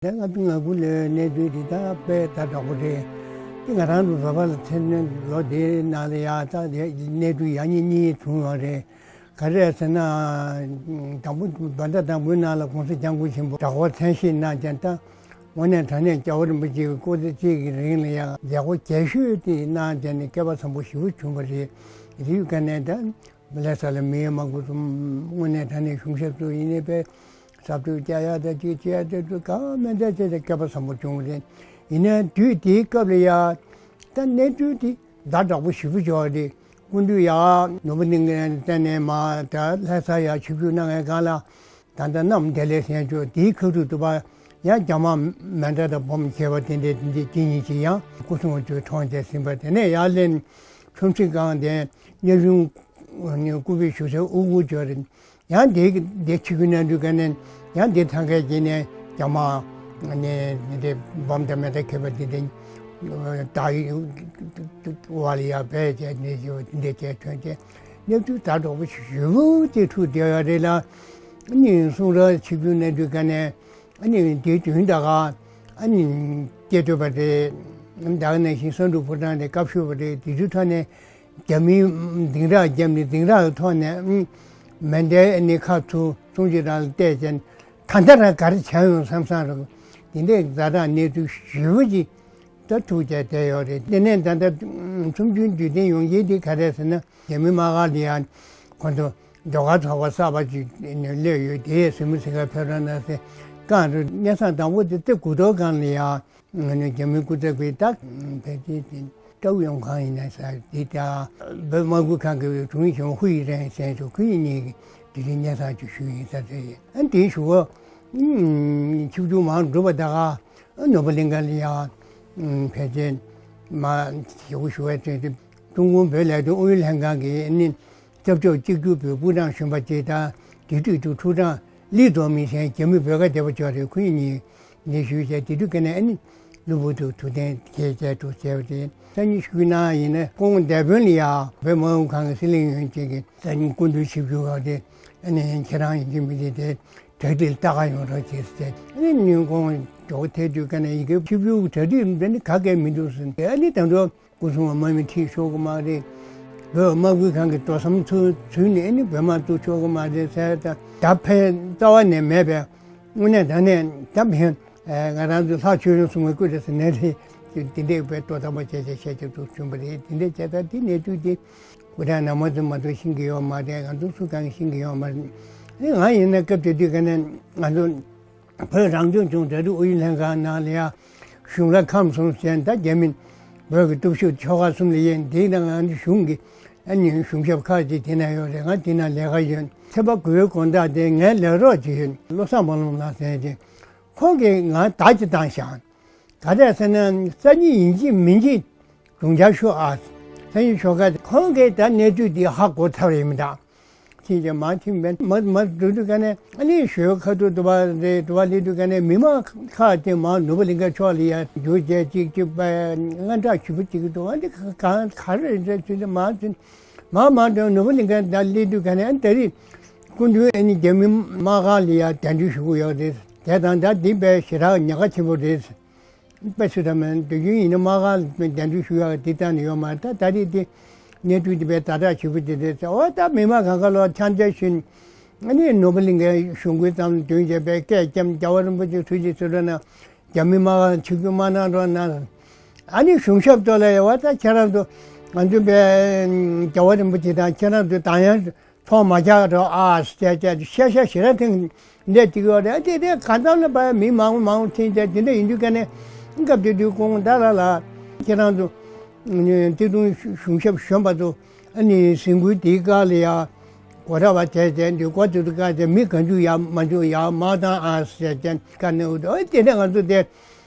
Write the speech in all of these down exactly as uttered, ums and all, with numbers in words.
ད་ང་ཚོ་ང་ཁུལ་ལ་གནས་ཚུལ་འདི་ད་དཔེ་ད་དྲག་པོ་རེད། དེ་ང་རང་ཚོ་བཟོ་པ་ལ་ཐེབས་ནས་ལོ་དེའི་ནང་ལ་ཡ་ད་གནས་ཚུལ་ཡག་ཉེས་གཉིས་བྱུང་ཡོད་རེད། ག་རེ་ཟེར་ན། དང་པོ་བར་ཟླ་དང་པོའི་ནང་ལ་༸གོང་ས་༸སྐྱབས་མགོན་ཆེན་པོ་དྲག་པོ་མཚན་བཞེས་གནང་ཀྱང་ད། དངོས་གནས་དྲང་གནས་རྒྱལ་བ་རིན་པོ་ཆེ་གི་སྐུ་ཚེ་གཅིག་གི་རིང་ལ་ཡང་མཛད་སྒོ་རྒྱས་ཤོས་དེ་གནང་བྱས་ནས་སྐལ་པ་བཟང་པོ་ཞེ་པོ་བྱུང་བ་རེད། རེད་དཀའ་གནད་ད། ལྷ་ས་ལ་མི་ཡོད་མང་པོ་ཚོ་དངོས་གནས་དྲང་གནས་གཞུང་ཞབས་ཚོ་ཡིན་ནའི་པས་ཟབ་སྤྲོས་བསྐྱལ་ཡག་དང་ཅིག་བྱེད་ཡག་དེ་ཚོ་གང་མེད་འདྲ་བྱས་ཏེ་སྐལ་པ་བཟང་པོ་བྱུང་བ་རེད། ཡིན་ནའི་དུས་དེའི་སྐབས་ལ་ཡ། ད་གནས་ཚུལ་དེ་ཛ་དྲག་པོ་ཞེ་པོ་ཅིག་རེད། སྐུ་མདུན་ཡ་ནོར་བུ་གླིང་ག་ནས་བཏང་ནས་མར་ད་ལྷ་ས་ཡར་ཆིབས་བསྒྱུར་གནང་བའི་སྒང་ལ། ད་ལྟ་གནམ་བདེ་ལེགས་ཟེར་མཁན་དེའི་ཁ་ཐུག་ཏུ་ཕར་ཡང་རྒྱ་དམག་མེ་མདའ་དང་འབོམ་མཁས་པ་དེ་འདྲས་དེ་འདྲས་ཅི་ཡིན་ཅི་ཡང་སྐུ་སྲུང་བ་ཚོས་མཐོང་བྱས་ཟིན་པ་དེ་ནས་ཡར་ལེན། ཁྲོམ་སྲི་སྒང་དེ་གནས་ཆུང་སྐུ་པའི་བཞུགས་ས་དབུ་དགུ་ཅོག་རེད། ཡང་དེ་དེ་ཆིབས་བསྒྱུར་གནང་དུས་ག་ནས་ཡང་དེ་ཐང་གའི་དཀྱིལ་ནས་རྒྱ་དམག་ནས་དེ་འབོམ་དང་མེ་མདའ་མཁས་པ་དེ་འདྲས་བདའ་ཡི་བ་ལ་ཡར་བས་བྱས་ནས་དེ་འདྲས་བྱས་ཐོན་བྱས་གནས་ཚུལ་ཛ་དྲག་པོ་ཞེ་པོ་ཅིག་འཁྲུག་བསྡད་ཡོད་རེད་ལ། ཨ་ནི་གསུང་རབ་ཆིབས་བསྒྱུར་གནང་དུས་ག་ནས་ཨ་ནི་དེའི་དུས་ད་ག་ཨ་ནི་སྐྱེ་སྟོད་པ་རེད། ད་ག་ནང་བཞིན་ས་འབྲུག་ཕོ་བྲང་དེ་བཀའ་ཤོག་པ་རེད། དེ་ཚོའི་ཐོག་ནས་རྒྱ་མིའི་འཛིང་རགས་བརྒྱབ་ནས་འཛིང་རགས་ཀྱི་ཐོག་ནས་མེ་མདའི་ཨ་ནི་ཁ་ཚུར་གསུང་ཆོས་རང་ལ་གཏད་བྱས་ད་ལྟ་རང་ག་རེ་བྱས་ཡོང་བསམ་བསམ་རེད། དེ་འདྲའི་ཛ་དྲག་གནས་ཚུལ་ཞེ་པོ་ཅིག་ད་ཐུག་བྱས་བསྡད་ཡོད་རེད། དེ་ནས་ད་ལྟ་ཚོམས་ཆུང་དུས་དེ་ཡོང་གི་དེ་ག་རེ་ཟེར་ན་རྒྱ་མི་དམག་སྒར་ལ་ཡང་ཁོ་ཚོ་ཟློས་གར་ཚོགས་པ་གསར་པ་ཅིག་སླེབས་ཡོད་དེ་གཟིགས་མོ་གཟིགས་གར་ཕེབས་རོགས་གནང་ཟེར། གང་རུ་གནས་སྟངས་དང་པོ་དེ་ཏི་གུ་ཏོ་སྒང་ལ་ཡང་ང་ནི་རྒྱ་མི་སྐུ་ཚབ་ཀྱིས་ད་ཕལ་ཆེར་དེ་ཀྲའུ་ཡོང་ཁང་ཡིན་ན་ས་དེ་ད་བོད་དམག་ཁུལ་ཁང་གི་དྲུང་ཡིག་ཆེན་མོ་ཧུའེ་རེན་ཟེར་ཚོ་ཁོ་གཉིས་ཀྱིས་དེ་རིང་སྙན་སེང་ཅིག་ཞུས་ཡིན་ས་རེད། ཨ་དེའི་ཞུ་བ་ཆིབས་བསྒྱུར་མར་འགྲོ་བ་ད་ག་ནོར་བུ་གླིང་ག་ལ་ཡང་ཕལ་ཆེར་མ་ཞུ་བ་ཞུ་བའི་ཚུལ་དུ་ཀྲུང་གོ་བོད་ལས་དོན་ཨུ་ཡོན་ལྷན་ཁང་གི་ཨ་ནི་སྐྱབས་བཅོལ་གཅིག་གྱུར་པུའི་པུའུ་ཀྲང་གཞོན་པ་ཅིག་དང་དེ་དུས་དུ་ཁྲུའུ་ཀྲང་ལི་ཙོ་མིང་ཟེར་རྒྱ་མི་བོད་ཁ་བདེ་པོ་ཅོག་རེད། ཁོ་གཉིས་ནས་ཞུས་བྱས་དེ་དུས་ཀ་ནས་ཨ་ནི་གློ་བུར་དུ་ཐུགས་གཏན་འཁེལ་བྱས་འགྲོ་བྱས་པ་དེ་སང་ཉིན་ཞུས་གནང་ཡིན་ན་སྐུ་ངོ་བདེ་དཔོན་ལ་ཡ་བོད་མ་འོངས་ཁང་གི་སྲིད་བློན་ཡོད་ཅིག་གིས་སང་ཉིན་སྐུ་མདུན་ཆིབས་བསྒྱུར་བ་དེ་ཨ་ནི་ཁྱེད་རང་ཡིན་གྱི་མི་དེ་དེ་གྲ་སྒྲིག་ལྟ་ག་ཡོང་རོགས་བྱེད་ཟེར། ཨ་ནི་ཉིན་གུང་ཇོ་བོ་ཐལ་དུས་ཀ་ནས་ཡི་གེ་ཆིབས་བསྒྱུར་གྲ་སྒྲིག་འདི་ནི་ག་གེ་མི་འདུག་ཟེར། ཨ་ནི་ད་དུང་སྐུ་སྲུང་བ་དམག་མི་ཁྲིད་ཆོག་གི་མ་རེད། བོད་དམག་ཁུལ་ཁང་གི་རྡོ་ཟམ་ཚུར་འཛུལ་ནས་ཨ་ནི་བོད་དམག་བཙུགས་ཆོག་གི་མ་རེད་ཟེར། ད་ད་ཕན་རྩ་བ་ནས་མེད་པས་དངོས་གནས་དྲང་གནས་ད་ཕན་ང་རང་ཚོ་ལྷ་ཆོས་སྐྱོང་སྲུང་མའི་སྐུ་རེད་ཟེར་ནས་རེད། དེ་འདྲའི་བོད་ལྟོ་ཐམ་པ་བྱས་བྱས་བཤད་རྒྱུ་ཚུར་བྱུང་བ་རེད། དེ་འདྲའི་བྱས་ཙང་དེ་གནས་ཚུལ་དེ་སྐུ་དྲག་ནང་མ་ཚོས་མ་གཏོགས་ཤེས་ཀྱི་ཡོད་མ་རེད། ང་ཚོ་སུ་གང་གིས་ཤེས་ཀྱི་ཡོད་མ་རེད། ང་ཡིན་ན་སྐབས་དེ་དུས་ག་ནས་ང་ཚོ་བོད་རང་སྐྱོང་ལྗོངས་གྲ་སྒྲིག་ཨུ་ཡོན་ལྷན་ཁང་ནང་ལ་ཡང་གཞུང་ལ་ཁམས་གསུམ་ཟེར་ད་རྒྱ་མི་བོད་ཀྱི་སྟོབས་ཤུགས་ཆོལ་ཁ་གསུམ་ལ་ཡིན། དེའི་ནང་ང་ཚོ་གཞུང་གི་ཨ་ནི་གཞུང་ཞབས་ཁག་ཅིག་དེ་ན་ཡོད་རེད། ང་དེ་ན་ལས་ཀ་ཡོད། ཚེ་དཔག་གུས་པའི་དགོངས་དག་དེ་ངའི་ལས་རོགས་ཅིག་ཡོད། བློ་བཟང་དཔལ་ལྡན་ལགས་ཟེར་ཅིག་ཁོང་གིས་ང་བརྡ་ཅིག་བཏང་ཤག་ག་རེ་ཟེར་ན་སང་ཉིན་ཡིན་གཅིག་མིན་གཅིག་སྦྱོང་བརྡར་ཤོག་ཨ། སང་ཉིན་ཞོགས་ཀ་ཁོང་གིས་ད་གནས་ཚུལ་འདི་ཧ་གོ་ཚར་ཡིན་མི་འདྲ། ཁྱེད་ཀྱིས་མ་ཁྱིམ་པས་མ་མ་འགྲོ་དུས་ཀ་ནས་ཨ་ནི་ཞོལ་ཁ་ཐུག་དུ་བ་རེད། དུ་བ་ལི་དུས་ཀ་ནས་མི་མང་ཁག་དེ་མ་ནོར་བུ་གླིང་ག་ཕྱོགས་ལ་ཡ་རྒྱུག་བྱས་ཅིག་ཅིག་པ་ང་འདྲ་ཞུ་བུ་ཅིག་འདུག་ཨ་ནི་ག་ག་རེ་རེད་ཟེར་དུས་མ་ཚུན་མ་མ་འགྲོ་ནོར་བུ་གླིང་ག་ད་ལི་དུས་ཀ་ནས་ཨ་ནི་ད་རེས་སྐུ་མདུན་ཨ་ནི་རྒྱ་མི་དམག་སྒར་ལ་ཡ་གདན་འདྲེན་ཞུ་གི་ཡོད་རེད། དེ་དང་ད་འདི་དཔེ་ཞེ་དྲག་ཉེན་ཁ་ཆེན་པོ་རེད། དཔེ་སུ་ད་མིན་དུས་རྒྱུན་ཡིན་ན་དམག་སྒར་གདན་འདྲེན་ཞུ་ཡག་དེ་གཏན་ནས་ཡོད་མ་རེད། ད་ད་རེས་དེ་གནས་ཚུལ་དེ་དཔེ་ཛ་དྲག་ཞེ་པོ་དེ་རེད་ཟེར། འོ་ད་མི་མང་གང་ག་ལོག་འཆམ་འཆམ་བཞིན་ཨ་ནི་ནོར་བུ་གླིང་གའི་གཞུང་སྐུའི་ཙམ་དོན་བྱས་པའི་སྐད་ཀྱང་རྒྱལ་བ་རིན་པོ་ཆེ་ཐུགས་རྗེ་གསོལ་རོགས་གནང་། རྒྱ་མི་དམག་སྒར་ཆིབས་བསྒྱུར་མ་གནང་རོགས་གནང་། ཨ་ནི་གཞུང་ཞབས་ཚོ་ལ་ཡ་འོ་ད་ཁྱེད་རང་ཚོ་ང་ཚོ་དཔེ་རྒྱལ་བ་རིན་པོ་ཆེ་དང་ཁྱེད་རང་ཚོ་དང་ཡང་ཚོང་མ་རྒྱག་རོགས་ཨ་ཟེར་བྱས་བཤད་བཤད་ཞེ་དྲག་ཐེངས་འདས་ཅིག་ཡོད་རེད། དེ་དེ་གང་ཙམ་ལ་བ་མི་མང་མང་ཐེངས་བྱས་དེ་འདྲ་ཡིན་དུས་ཀ་ནས་སྐབས་དེ་དུས་ཁོང་ད་ལ་ལ་ཁྱེད་རང་ཚོ་ཏི་ཏུང་གཞུང་ཞབས་གཞོན་པ་ཚོ་ཨ་ནི་གཟིམ་འགུལ་དེའི་སྐབས་ལ་ཡ་གོ་སྒྲ་བ་བྱས་བྱས་འདི་གོ་དེ་ཚོ་བཀག་བྱས་མི་གང་བྱུང་ཡ་མ་བྱུང་ཡ་མ་བཏང་ཨ་ཟེར་བྱས་བཀའ་གནང་འོ་དེ་འདྲ་ང་ཚོ་དེ།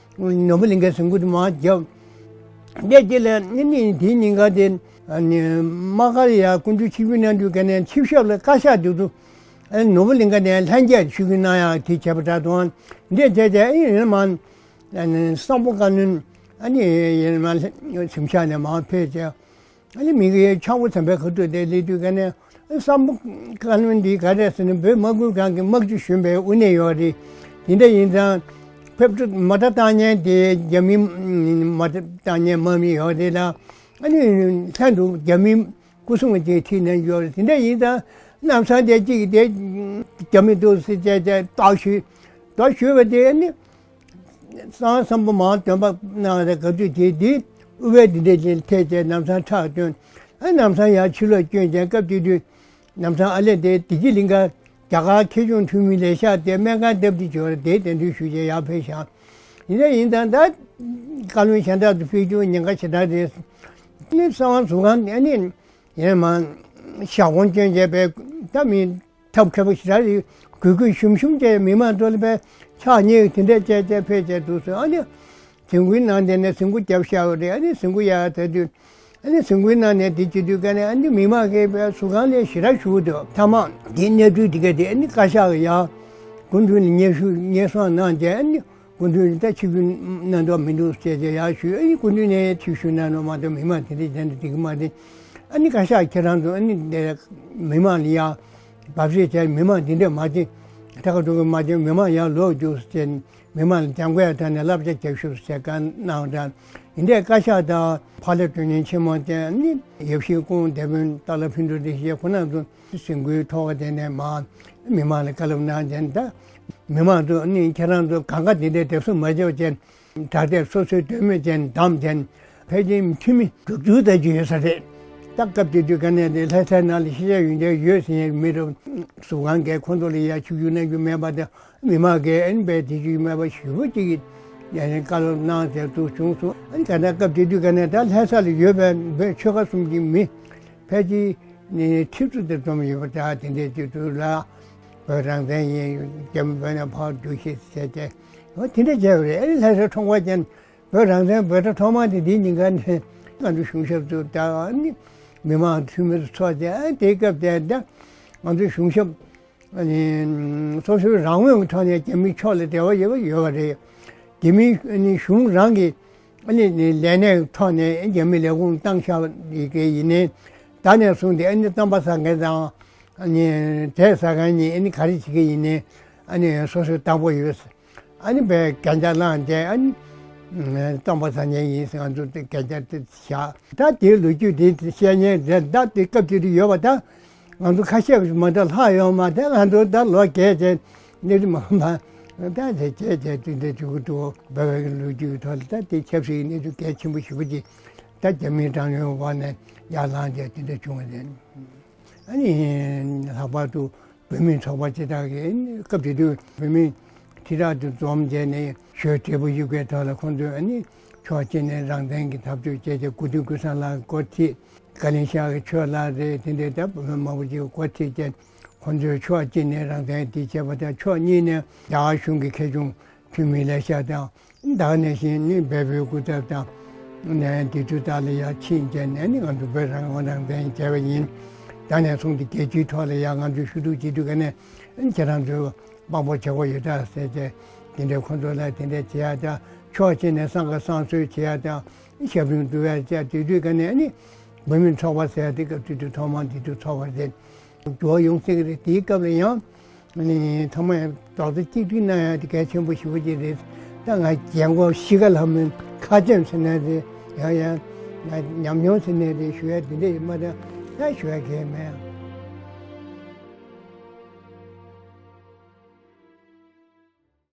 ནོར་བུ་གླིང་གའི་གཟིམ་འགུལ་དུ་མར་བརྒྱབ། འདས་རྗེས་ལ་ནི་ནི་དེའི་ཉིན་ག་དེ་ནི་དམག་སྒར་ཡ་སྐུ་མདུན་ཆིབས་བསྒྱུར་གནང་དུས་ག་ནས་ཆིབས་ཞབས་ལ་བཀའ་ཤག་དེ་ཚོ་ནོར་བུ་གླིང་ག་ནས་ལྷན་རྒྱས་ཆིབས་བསྒྱུར་གནང་ཡག་དེ་བྱས་པ་འདྲ་དང་། འདས་རྗེས་དེ་ཡིན་མ་སམ་བྷོ་བཀའ་བློན་ཨ་ནི་ཡིན་མ་གཟིམ་ཤག་ནས་མར་ཕེབས་བྱས། ཨ་ནི་མི་གི་ཆང་བུ་ཚན་པའི་ཁ་ཐུག་དེ་སླེབས་དུས་ག་ནས་སམ་བྷོ་བཀའ་བློན་འདི་ག་རེ་ཟེར་ན་བོད་དམག་ཁུལ་ཁང་གི་དམག་སྤྱི་གཞོན་པའི་དབུ་གནས་ཡོད་རེད། དེ་འདྲ་ཡིན་ཙང་ ཕེབས་བསུ་མོ་ཊ་བཏང་མཁན་དེ་རྒྱ་མི་མོ་ཊ་བཏང་མཁན་དམག་མི་ཡོད་རེད་ལ། ཨ་ནི་ལྷན་དུ་རྒྱ་མི་སྐུ་སྲུང་ཅིག་ཁྲིད་ནས་ཡོད་རེད། དེ་འདྲ་ཡིན་ཙང་ལམ་སང་དེ་གཅིག་དེ་རྒྱ་མི་འདུག་ཟེར་བྱས་བྱས་རྟོག་ཞུས། རྟོག་ཞུས་པ་དེ་ཨ་ནི་གསང་བ་བསམ་པ་མང་འདོན་པ་གནང་རེད། ག་དུས་དེ་དེ་དབུ་བས་འདི་འདྲ་ཅིག་ཐད་བྱས་ལམ་སང་ཁྲག་བཏོན། ཨ་ལམ་སང་ཡར་ཕྱི་ལོགས་བསྐྱོན་བྱས་སྐབས་དེ་དུས་ལམ་སང་ཨ་ལས་དེ་བདེ་སྐྱིད་གླིང་ག་རྒྱ་གར་ཁེ་གཞུང་འཐུས་མི་ལས་ཤག་དེ་སྨན་ཁང་སྟབས་བདེ་འབྱོར་དེ་གདན་འདྲེན་ཞུས་བྱས་ཡར་ཕེབས་ཤག་ཡིན་ན་ཡིན་ད་ད་བཀའ་བློན་གཞན་དག་ཏུ་ཕེབས་རྒྱུ་ཉེན་ཁ་ཞེ་དྲག་རེད། ནི་གསང་བ་ཟུར་ཁང་ཨ་ནི་ཡིན་མ་ཞག་གོང་བསྐྱོན་བྱས་པའི་ད་མི་ཐབས་མཁས་པོ་ཞེ་དྲག་རེད། གུས་གུས་ཞུམ་ཞུམ་བྱས་མི་མང་ཚོ་ལ་པའི་ཕྱག་ཉེས་དེ་འདྲས་བྱས་བྱས་ཕེབས་བྱས་འདུག་སོང་། ཨ་ནི་ཟིང་གུའི་ནང་དེ་ནས་ཟིང་གུ་རྒྱབ་ཤག་རེད། ཨ་ནི་ཟིང་གུ་ཡར་དེ་དུས་ཨ་ནི་ཟིང་གུའི་ནང་ནས་དེ་བྱེད་དུས་ཀ་ནས་ཨ་ནི་མི་མང་གིས་པའི་ཟུར་ཁང་ལས་ཞེ་དྲག་ཞུ་གི་འདུག་མཐའ་མ་དེ་གནས་ཚུལ་དེ་ག་དེ་ཨ་ནི་བཀའ་ཤག་གི་ཡར་སྐུ་མདུན་ལ་སྙན་ཞུ་སྙན་སེང་གནང་བྱས་ཨ་ནི་སྐུ་མདུན་ད་ཆིབས་བསྒྱུར་གནང་འདོད་མི་འདུག་ཅེས་བྱས་ཡར་ཞུས། ཨ་ནི་སྐུ་མདུན་ནས་ཆིབས་བསྒྱུར་གནང་འདོད་མ་གཏོགས་མི་མང་དེ་འདྲ་དེ་འདྲ་འགྲིག་གི་མ་རེད། ཨ་ནི་བཀའ་ཤག་ཁྱེད་རང་ཚོ་ཨ་ནི་དེ་མི་མང་ལ་ཡར་འབབ་བཤད་བྱས། མི་མང་འདི་འདྲས་མ་བྱེད། ད་ག་འགྲོ་གི་མ་བྱེད། མི་མང་ཡར་ལོག་རྒྱུགས་ཟེར། མི་མང་ལ་སྦྱང་དགོས་ཡ་ད་ནས་བསླབ་བྱ་རྒྱབ་ཤོག་ཟེར་བཀའ་གནང་དང་། འདི་འདྲས་བཀའ་ཤག་དང་ཕ་ལས་དོན་གཉེར་ཆེན་མོ་བྱས་ནི་ཡབ་གཞིས་ཀོང་སྡེ་དཔོན་སྟག་ལྷ་ཕུན་ཚོགས་འདི་ཞེས་ཁོ་རང་ཚོ་ཟིང་གུའི་ཐོག་དེ་ནས་མ་མི་མང་ལ་བཀའ་སློབ་གནང་བྱས། ད་མི་མང་ཚོ་ནི་ཁྱེད་རང་ཚོ་གང་ག་འདི་འདྲས་དེབ་སུ་མ་འཇོག་བྱས། དྲག་དེབ་སོ་སོའི་འདོད་མོས་ཅན་བདམས་ཅན་ཕལ་ཆེར་འཐུས་མི་དྲུག་ཅུ་ཙམ་ཅིག་ཡོད་ས་རེད། ད་སྐབས་དེ་དུས་ག་ནས་དེ་ལྷ་སའི་ནང་ལ་ཤེས་བྱ་ཡོན་ཏན་ཡོད་ཟེར་མཁན་མི་རབས་ཟུར་ཁང་གིས་ཁོང་ཚོ་ལ་ཡ་ཆིབས་བསྒྱུར་གནང་རྒྱུ་མེད་པ་དང་། མི་མང་གིས་ཨ་ནི་དཔེ་དེ་ཅིག་མེད་པ་ཞེ་པོ་ཅིག་ཡ་ནི་བཀའ་སློབ་གནང་ཟེར་འདུག་བྱུང་སོང་། ཨ་ནི་ག་ན་སྐབས་དེ་དུས་ག་ནས་ད་ལྷ་ས་ལ་ཡོད་པའི་བོད་ཆོལ་ཁ་གསུམ་གྱི་མི་ཕལ་ཆེར་ནི་ཁྲི་ཚོ་དེ་ཙམ་ཡོད་པ་འདྲ། དེ་འདྲའི་སྤྱི་འཐུས་ལ་བོད་རང་བཙན་ཡིན། རྒྱ་མི་བོད་ནས་ཕར་འགྲོ་ཤེས་ཟེར་ཏེ་འོ་དེ་འདྲ་བྱས་པ་རེད། ཨ་ནི་ལྷ་སའི་ཁྲོམ་སྐོར་ཅན་བོད་རང་བཙན་འབོད་སྒྲ་ཐོག་མ་དེ་འདིའི་ཉིན་ཀ་ནས་ང་ཚོ་གཞུང་ཞབས་ཚོ་དང་ཨ་ནི་མི་མང་འཐུས་མི་ཚོ་ཚོགས་ཏེ། ཨ་དེའི་སྐབས་དེ་ད་ང་ཚོ་གཞུང་ཞབས་ཨ་ནི་སོ་སོའི་རང་ངོས་ཀྱི་ཐོག་ནས་རྒྱ་མི་ཕྱོགས་ལ་འབྲེལ་བ་ཡོད་པ་ཡོད་པ་རེད། རྒྱ་མི་ཨ་ནི་གཞུང་རང་གི་ཨ་ནི་ལས་གནས་ཐོག་ནས་རྒྱ་མི་ལས་ཁུངས་བཏང་བཞག་ཡི་གེ་ཡིན་ནའི། ད་ནས་བཟུང་སྟེ་ཨ་ནི་རྩམ་པ་ཟ་མཁན་དང་ཨ་ནི་འབྲས་ཟ་མཁན་གཉིས་ཨ་ནི་ག་རེ་བྱེད་ཀྱི་ཡིན་ནའི་ཨ་ནི་སོ་སོའི་བདག་པོ་ཡོད། ཨ་ནི་བས་གན་རྒྱ་བླངས་ཏེ་ཨ་ནི་རྩམ་པ་ཟ་མཁན་ཡིན་ཟེར་ང་ཚོ་གན་རྒྱ་དེ་བཞག་ད་དེའི་ལོ་རྒྱུས་དེ་བཤད་མཁན་རེད། ད་དེ་སྐབས་དེ་དུས་ཡོད་པ་ད། ང་ཚོ་ཁ་ཤས་མ་གཏོགས་ལྷག་ཡོད་མ་རེད། ང་ཚོ་ད་ལོ་རྒས་བྱས་གནས་ཚུལ་མང་པོ་ད་དེ་བྱས་བྱས་དེ་འདྲ་འགྲོ་གི་འདུག་བོད་པའི་ལོ་རྒྱུས་ཐོག་ལ་ད་དེ་ཆབ་སྲིད་ཀྱི་གནས་ཚུལ་གལ་ཆེན་པོ་ཞེ་པོ་ཅིག་ད་རྒྱ་མིའི་དྲག་གནོན་འོག་ནས་ཡར་ལངས་བྱས་དེ་འདྲ་བྱུང་བ་རེད། ཨ་ནི་ལྷག་པར་དུ་བོད་མིའི་ཚོགས་པ་སྤྱི་བཏང་གི་སྐབས་དེ་དུས་བོད་མི་ཁྲི་ཕྲག་དུ་འཛོམས་བྱས་ནས་ཞོལ་དྲེལ་པོ་གཡུག་པའི་ཐོག་ལ་ཁོང་ཚོས་ཨ་ནི་ཕྱོགས་གཅིག་ནས་རང་བཙན་གྱི་འཐབ་རྩོད་བྱས་བྱས་སྐུ་མདུན་ཀུན་བཟང་ལགས་འགོ་ཁྲིད། བཀའ་བློན་ཤག་གི་ཆོས་ལགས་རེད། དེ་འདྲའི་ད་བོད་མི་མང་པོ་ཅིག་འགོ་ཁྲིད་བྱས་ཁོང་ཚོས་ཕྱོགས་གཅིག་ནས་རང་བཙན་འདི་བྱས་པ་དང་ཕྱོགས་གཉིས་ནས་རྒྱ་གར་གཞུང་གི་ཁེ་གཞུང་འཐུས་མི་ལས་ཤག་དང་། ད་ག་ནང་བཞིན་ནི་བལ་པོའི་སྐུ་ཚབ་དང་ནས་དེ་དུས་ད་ལ་ཡར་ཕྱིན་བྱས་ནས་ནི་ང་ཚོ་བོད་རང་དབང་རང་བཙན་བྱས་པ་ཡིན། ད་ནས་བཟུང་སྟེ་རྒྱལ་སྤྱིའི་ཐོག་ལ་ཡང་ང་ཚོས་ཞུ་གཏུག་བྱེད་དུས་ག་ནས་ཁྱེད་རང་ཚོས་དཔང་པོ་བྱེད་དགོས་ཡོད་ད་ཟེར་བྱས་དེ་འདྲའི་ཁོང་ཚོ་ལ་དེ་འདྲའི་བྱེད་ཡ་དང་ཕྱོགས་གཅིག་ནས་བསམ་དགའ་བསམ་གསོལ་བྱེད་ཡ་དང་ཞབས་དྲུང་བསྡུ་བའི་བྱས་དེ་དུས་ག་ནས་ནི་བོད་མི་ཚོགས་པ་ཟེར་ཡ་དེ་སྐབས་དེ་དུས་ཐོག་མ་དེ་དུས་ཚོགས་པ་རེད། འགྱུར་བ་ཡོང་སྲིད་ཀྱི་རེད། དེའི་སྐབས་ལ་ཡང་ནི་ཐོག་མར་རྡོག་རྩ་གཅིག་སྒྲིལ་གནང་ཡ་དེ་གལ་ཆེན་པོ་ཞེ་པོ་ཅིག་རེད། ད་ང་རྒན་གོག་གཞིས་ཀ་ལྷ་མོའི་ཁ་རྩོད་ཟེར་ནའི་རེད། ཡང་ཡང་ང་ཉམས་མྱོང་ཟེར་ནའི་རེད། ཞུ་ཡ་དེ་འདྲ་ཡོད་མ་རེད། ད་ཞུ་ཡ་གལ་མེད།